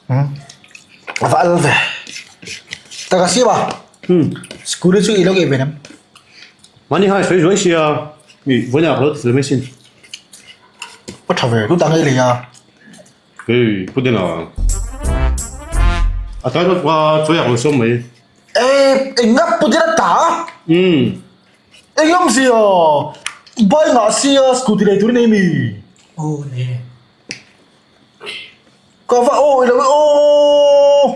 A va al ve. Taka siam a. Scooty chu i lo ngei ve nem. Mahni hai sawi zuai sia i vawiinah ka lo ti fel mai sin. A tha ve tut ang ei lei a. Hei pu Dena a tlai deuh a chawi ak lo sawm mai. E eng nga pu Dena ta a? Umm. Eng awm zia bai ngah sia scooty lei tur i nei mi? Aw nei e. Ka va awi lo e aw.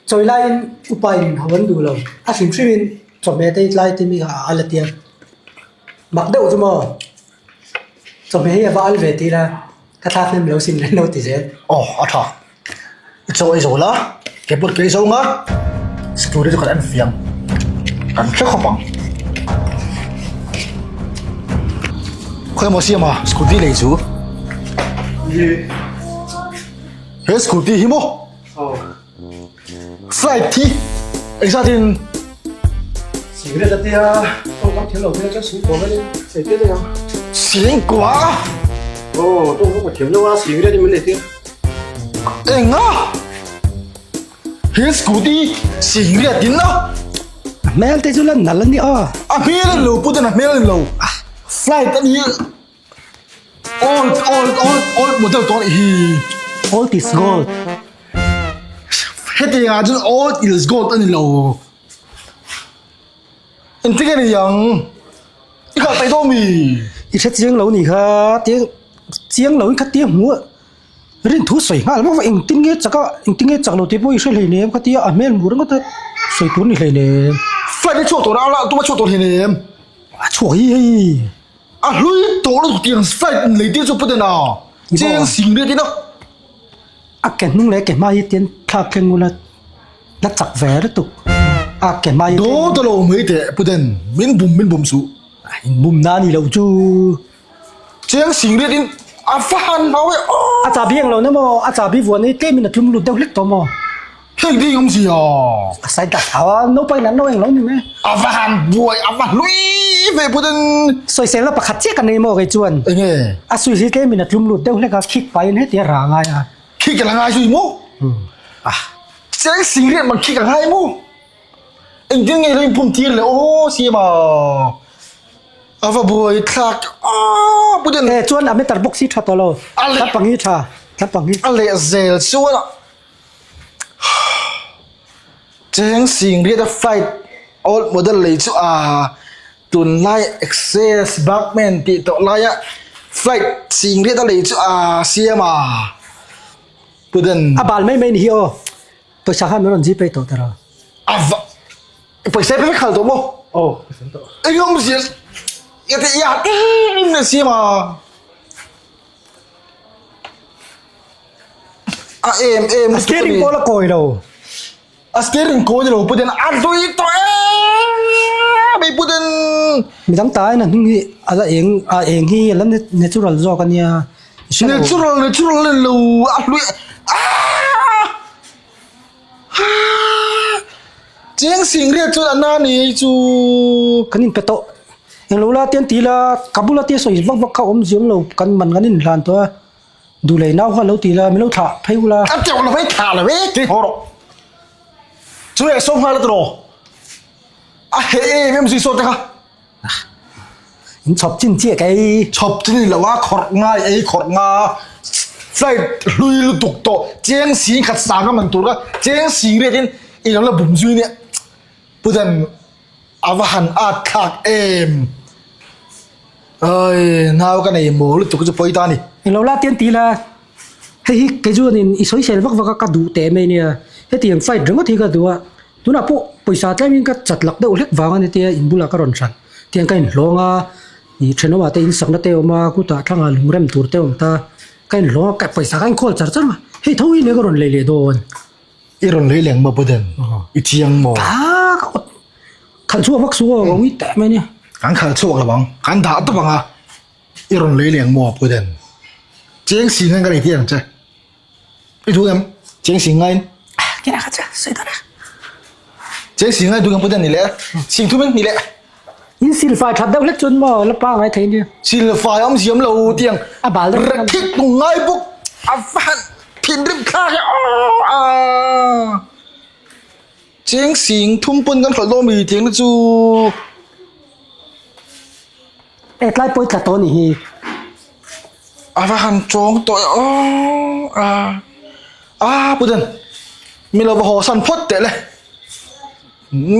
Chawi laiin upa in ho an duh lo. A hrim hrimin chawhmeh te hi tlai te mi kha a al a tia. Mak deuh chu maw chawhmeh hi a va al ve tih ila ka thlak hnem lo sin reng lo ti zel. Aw a tha. I chaw ei zo la, ke pawh ke ei zo nga, scooty chu kan en fiang kan hre khawp ang. Khawi emaw siam a scooty lei chu? He scooty hi maw? Flight hi engzat in? Cigarette a tia, tawngkam thiam lo hmel chuan singkua velin lei tir daih ang. Singkua? Aw, tawngkam ka thiam lo a, cigarette in min lei tir. Enga? He scooty cigarette in a? A hmel te chu la nalh a ni aw. A hmel a ni lo, puten a hmel a ni lo. Flight a ni. Old, old, old, old model tawh anih hi. Old is gold. Hetiang ah chuan old is gold a ni lo. Engtin nge ni ang? I kal peih dawn mi? I hre chiang lo nih kha, tiang chiang lo in kha tia hmuh a rin thu sawi nghal vak vak engtin nge chak a engtin nge chak lo tih pawh i hre hleinem kha tia a hmel hmuh ringawt a sawi tur a ni hleinem. Flight hi chhuak tur a la tuma chhuak tur hleinem. A chhuak hi hei. A hlui tawh lutuk tiang flight in lei tir chu puten a cheng sing riat in a. A ke hnung leh ke hma hi tian thlak thleng ula la chak ve lutuk a ke hma hi. Daw ta lo mai teh puten min bum min bum suh. In bum na ni lo chu. Cheng sing riat in a va han hau e aw. A chabi eng lo na maw a chabi vuan hi tlem in a tlum lut deuh hlek tawh maw. Heng ding awm si a. A sai ta thau a, naupang in an lo eng lo ni mai. A va han buai, a va hlui ve put in. Sawisel na pakhat chiah ka nei maw kei chuan. Enge? A sui hi tlem in a tlum lut deuh hlek a, khik pahin heti a rah ngai a. Khik a la ngai zui maw? Ah. Cheng sing riat mang khik a ngai maw? Engtin nge lo inphum tir le aw siam a. A va buai thlak a put in. Eh chuan a meter box hi tha tawh lo. Thla pang hi tha, thla pang hi. A leh zel chuan a. Cheng sing riat a flight old model lei chu a tunlai access Bergman tih tawh laia flight sing riat a lei chu a siam a puten A bal mai mai ni hi aw pawisa kha min rawn zip ei tawh tawh rawh. A va pawisa pe vek khal tawh maw? Aw pawisa tawh. Eng awmzia ya te ya em a siam a. A em em A steering pawh la kawi lo. A steering kawi ni lo puten a hlui tawh em mai puten. Midang ta in a hnung hi a la eng a eng hi a la natural zawk a nia. Natural natural a ni lo a hlui aaa Cheng sing riat chuan a na ni chu. Kan inpe tawh. Englo la te an ti la, ka bula te sawi vak vak kha awm ziang lo, kan man kan inhlan tawh a, duhlei nau kha lo ti la, min lo thlah phei ula. A teuh lo hei thlah lo e ti haw rawh. Chu leh sawm nghal a tiraw. A heh em em zui sawt te kha. In chhawp chin chiah kei. Chhawp chin ni lo a, khawrh ngai ei khawrh nga flight hlui lutuk tawh cheng sing khat sang a man tur kha cheng sing riat in i lo la bum zui nia. Pudan A va han at thlak em. Oi nau ka nei maw lutuk chu pawi ta ni. Englo la tian ti la, hei hi kei chuan in i sawisel vak vak a ka duh teh mai nia, hetiang fight ringawt hi ka duh a, tunah pawh pawisa tlem in ka chat lak deuh hlek vang a ni tia in bulah ka rawn hran, tiang ka inhlawng a, ih thenawmah te insakna te a awm a, kutah thlangah lungrem tur te a awm ta, ka inhlawng a, pawisa ka inkhawlh char char a, hei tho hi nia ka rawn lei leh dawn. I rawn lei leng maw Buden? I chiang maw? Ah, ka awt. Khalh chhuak vak suh aw, ka ui teh mai nia. Kan khalh chhuak lo ang, kan dah tawp ang a. I rawn lei leng maw Buden? Cheng si ngai ka lei tir ang che. I duh em? Cheng si ngaiin. Ah, kena kha che, sawi dawn a. Cheng si ngai duh em Buden ni le? Sing thumin ni le. In silfai that deuh hlek chuan maw la pa ngai thei nia. Silfai awm ziam lo tiang. A bal deuh hlek. Khik ngai bawk a va han thinrim thlak e aw. Cheng sing thum pawn kan hralh dawn mi tiang te chu. E tlai pawi tla tawh ni hi. A va han tawng tawh e aw a a putan mi lo va haw san phawt teh le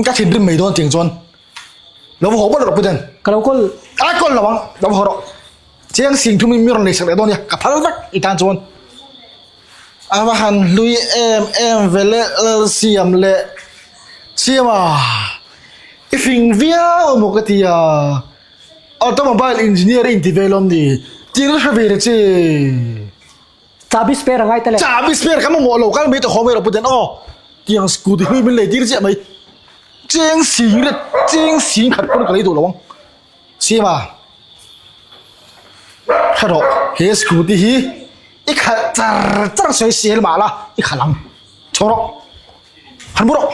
ka thinrim mai dawn tiang chuan lo va haw phawt rawh putan ka lo kawl a kawl lo ang lo va haw rawh chiang sing thum in mi rawn lei sak leh dawn nia ka phal vek i tan chuan a va han hlui em em ve le lal siam leh siam a i fing viau emaw ka ti a. Automobile engineer i inti ve lawm ni? Thil hre ve le che. Chabi spare a ngai ta le. Chabi spare kan mamawh lo, kal mai ta haw mai rawh Pu Den aw. Tiang scooty hlui min lei tir chiah mai. Cheng sing ret, cheng sing khat pawn ka lei duh lo ang. Sima, hre rawh, he scooty hi i khalh char char sawi sel mah la, i khalh ang. Chho rawh, han bu rawh.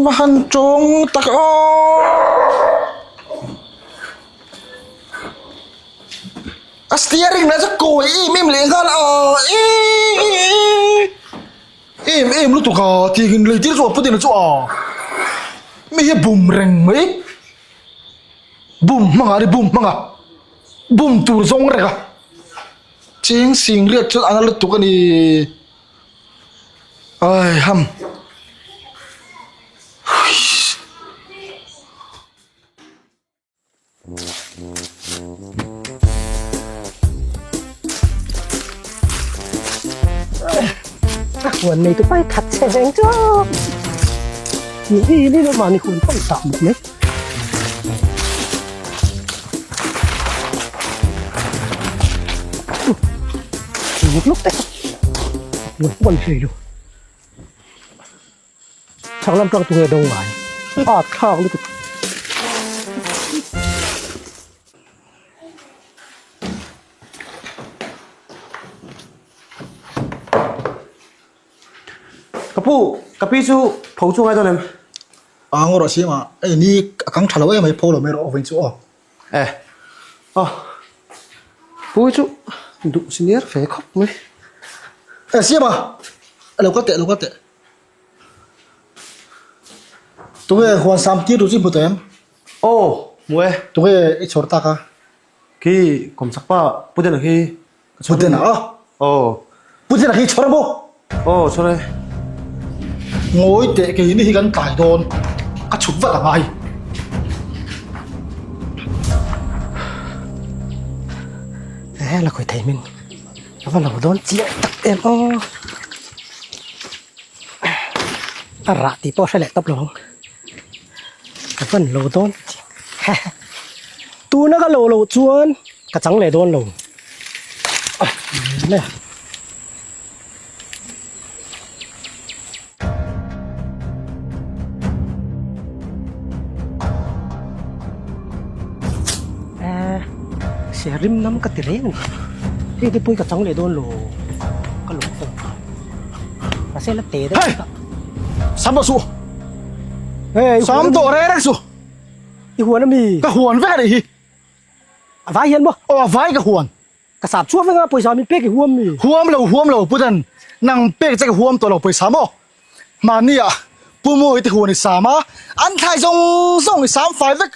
Va han tawng tak aw a steering lah chu kawi em em leh nghal a em em lutuk a tiang in lei tir chu a putin chu a mi hi bum reng mai bum hmangah a ni bum hmangah bum tur zawng reng a cheng sing riat chu a na lutuk a ni. Ai ham. A huan nei tu pai that che veng chu. Ni hi ni lo mani huan pawh i sah muk mai. Luk luk te Huan pawh an hrei lo. Chhak lam tang tunge do ngai. A thlak lutuk. Ka pu, ka pi chu pho chu ngai dawn em? A ngaw rawh siam a, hei ni a kang tha lo em mai pho lo mai rawh awin chu aw. E, aw, pu hi chu duh senior fe khawp mai. E siam a, lo ka teh lo ka teh. Tunge huan sam tir tur chu i hmu tawh em? Aw, hmu e. Tunge i chhawr tak a? Khi kawmchak pa Pu Dena khi ka chhawr. Pu Dena a? Aw. Pu Dena khi i chhawr maw? Aw chhawr e. Ngawi teh keini hi kan tlai dawn ka chhuk vat ang a hei. He la khawi thei hming a va lo dawn chiang tak em aw. A rah tih pawh a hre leh tawp lo ang. Ka van lo dawn tuna ka lo loh chuan ka chang leh dawn lo le. Sia rim nam ka ti reng a ni hei te pawh hi ka chang leh dawn lo ka lo mahse la te deuh Hey! Sam tawh suh. Hey, Sam tawh reng reng suh. I huan ami? Ka huan vek anih hi. A vai hian maw? Aw a vai ka huan. Ka sap chhuak vek a pawisa min pek i huam mi? Huam lo huam lo Putan nang pek che ka huam tawh lo pawisa maw? Mahni ah Pu Mawi te huan i sam a, an thlai zawng zawng i sam fai vek.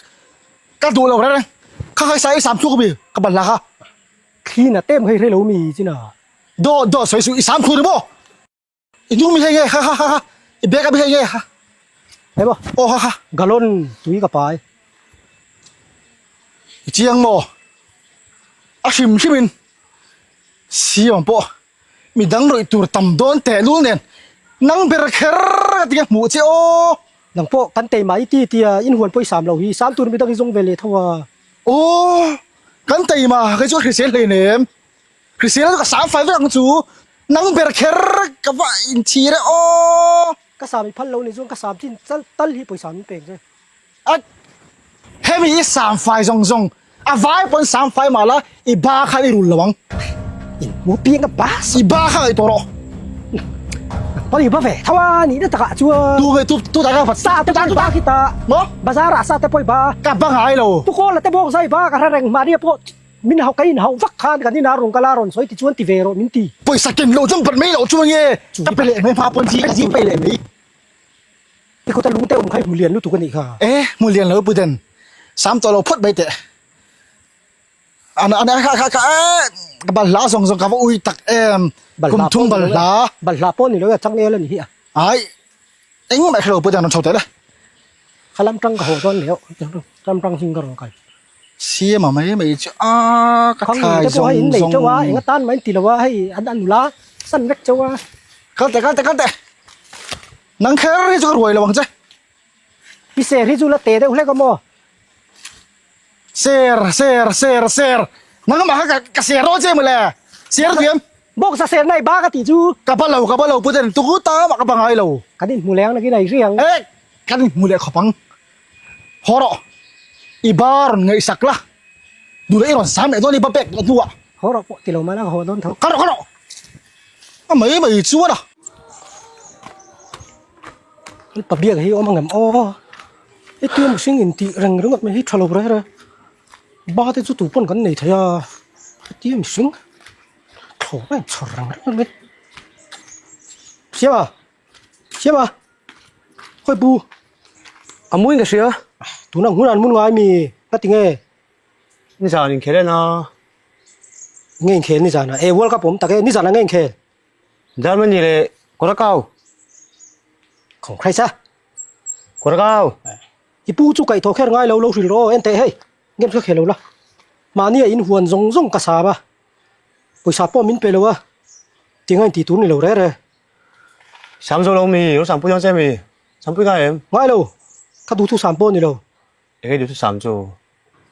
Ka duh lo reng reng. Kha kha i sa i sam chhuak ami? Ka ban la kha. Thli na tem hei hrelo mi chin a. Dawt dawt sawi suh i sam khur ni maw? I hnung mi hei nge ha ha ha ha i bag a mi hei nge ha Hei maw aw ha ha Gallon tui ka pai. I chiang maw? A hrim hrim in siam pawh mi dang rawih tur tam dawn teh lul nen nang ber kher ka ti nge hmuh che aw. Nang pawh kan tei mai ti tia in huan pawisa am lo hi sam tur mi dang i zawng ve leh tho a. Aw kan tei ma kei chu a hrisel hleinem. Hrisel chu ka sam fai vek ang chu, nang ber kher ka va inchhir e aw. Ka sam i phal lo ni chuan ka sam chin chal tal hi pawisa min pek che. A hemi i sam fai zawng zawng a vai pawn sam fai mah la i ba khan i rul lo ang. In hmu piang a ba I ba kha ngaihtuah rawh. Pawn i ba ve tho a nih na takah chuan. Tu nge tu tu tak a vat Sa te pawh i ba khi ta. Maw? Bazar ah sa te pawh i ba. Ka ba ngai lo. Tukawl a te bawk zai ba ka hre reng mahni a pawh. Min hauh ka inhauh vak khan kan inah rawn kal a rawn sawi tichuan ti ve rawh min ti. Pawisa ken loh chuan bat mai loh chu nge ka pe leh mai hma pawn chi ka zing pe leh mai. I kut a lung te awm kha i hmu lian lutuk a nih kha. E hmu lian lo Pu Den, sam tawh lo phawt mai teh. An an kha kha kha e balhla zawng zawng ka va ui tak em kum thum balhla. Balhla pawh ni lo e changel a ni hi a. Ai engmah hre lo Pu Den rawn chho teh le. Kha lam tang ka haw dawn leh lam tang hing ka rawn kal. Siama mai mai chu a ka thlai zawng zawng. Eng atan mai ti lo a hei an an nula san vek chauh a. Kal teh kal teh kal teh nang kher hi chu ka ruai lo ang che. I ser hi chu la te deuh hlek a maw? Ser ser ser ser nangmah kha ka ser dawn che mawle ser thiam. Bawksa ser nai ba ka tih chu. Ka ba lo ka ba lo Pu Den tu ta mah ka ba ngai lo. Kan inhmu leng nakin a i hri ang. E kan inhmu leh khawp ang. Haw rawh i ba rawn ngaihsak la duh leh i rawn sam leh dawn i ba pek leh hnuah. Haw rawh pawh ti lo mahla ka haw dawn tho. Ka rawh ka rawh a mai mai chuan a. Pa biak hi awm angem aw hetia mihring intih reng ringawt mai hi tha lo reng reng ba te chu tu pawn kan nei thei a hetia mihring thlawh a inchhawr reng reng mai siama siama khawi pu a muin ka hria tuna hmun an mun ngai mi ka ti nge nizan inkhel en a nge inkhel nizan ah e world cup awm tak e nizan ah nge inkhel. Germany leh Curacao. Khawng Christ a. Curacao. I pu chu kaih thaw kher ngai lo lo hrilh rawh aw en teh hei game kha khel lo la. Mahni a in huan zawng zawng ka sam a. Pawisa pawh min pe lo a. Tinga in tih tur ni lo re re. Sam zo lo mi, lo sam pui dawn che mi. Sam pui ngai em? Ngai lo. Ka duh thu sam pawh ni lo. Enge duh thu sam chu?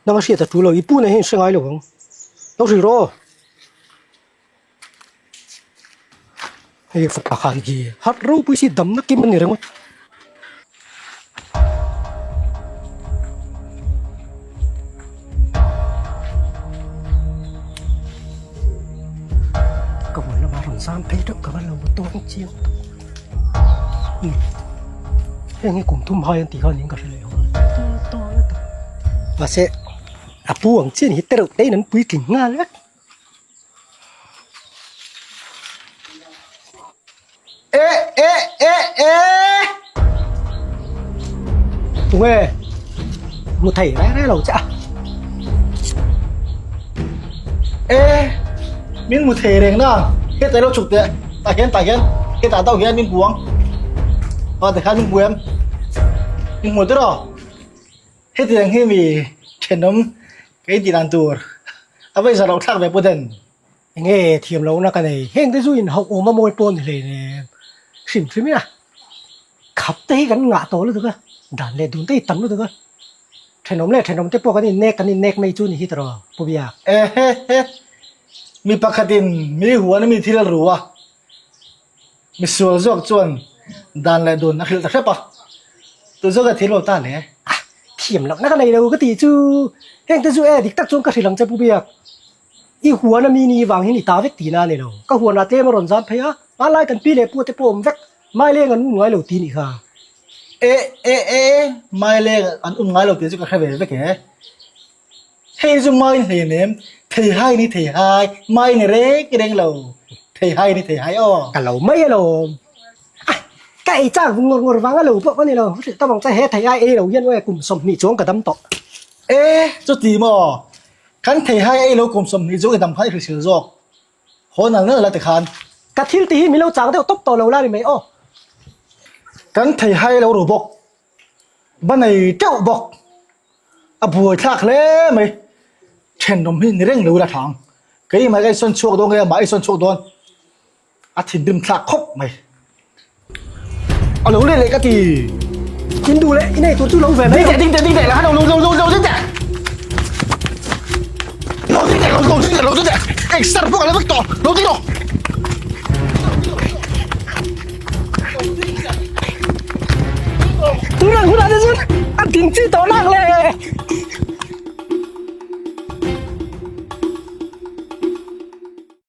Nang a hriat a tul lo, i pu nei hian hre ngai lo ang. Lo hrilh rawh aw. Hei fapa khan hi harh ropui si damna kim a ni ringawt. Ka huan lamah rawn zam phei deuh ka va lo dawn chiang tawh. Heng hi kum thum hai an tih khan in ka hre leh ang mahse a pu ang chian hi te reuh te in an puitling nghal vek. E e e e Tunge hmu thei reng reng lo che a. E min hmu thei reng na hetah ilo chhuk teh tah hian tah hian hetah deuh hian min hmu ang aw tikhan min hmu em min hmu tiraw hetiang hi mi thenawm kei tih dan tur a va inzah loh thlak ve pawh den. Enge thiam lohna ka nei heng te chu inhauh awm a mawi pawh ni hlei nen hrim hrim ila khap te hi kan ngah tawh lutuk a dan leh dun te hi tam lutuk a. Thenawm leh thenawm te pawh kan innek kan innek mai chu ni hi tawh Pu Biak. Ehehe, mi pakhatin mi huan a mi thil a ru a, misual zawk chuan dan leh dun a hrilh ta hrep a, tu zawk a thil lo ta le. Ah, thiam lohna ka nei lo ka tih chu heng te chu e dik tak chuan ka hrilh ang che Pu Biak. I huan a mi ni vang hian i ta vek tihna a ni lo. Ka huanah tlem a rawn zam phei a, hmanlai kan pi leh pu te pawh awm vek, Maileng an um ngai lo tih nih kha. E e e, Maileng an um ngai lo tih chu ka hre ve vek e. Hei chu mai ni hlei nem, thei hai ni thei hai, mai ni reng reng lo, thei hai ni thei hai aw. Ka lo mai alawm. Ah, ka ei chak vung ngawr ngawr vang a lo pawh ka ni lo. Hrilh ta vang chuan he thei ai ei lo hian aw kum 20 chuang ka dam tawh. E, chuti maw? Kan thei hai ei lo kum 20 chuang i dam khan i hrilh zawk. Haw nal nal la ti khan. Ka thil ti hi min lo chang deuh tawp tawh lo la ni mai aw. Kan thei hai lo ru bawk. Ba nei teuh bawk. A buai thlak hle mai. Thenawm hi ni reng lo ila thang. Keimah ka insawn chhuak dawn nge amah a insawn chhuak dawn. A thinrim thlak khawp mai. A lo leh leh ka ti. In duh leh i nei tur chu lo ve mai. Ding teh ding teh ding teh la lo lo lo lo ding teh. Lo ding teh lo lo ding teh lo ding teh. Exer pawh ka la vek tawh lo ding rawh. Tunah hunah te chuan a ding chi tawh nak le.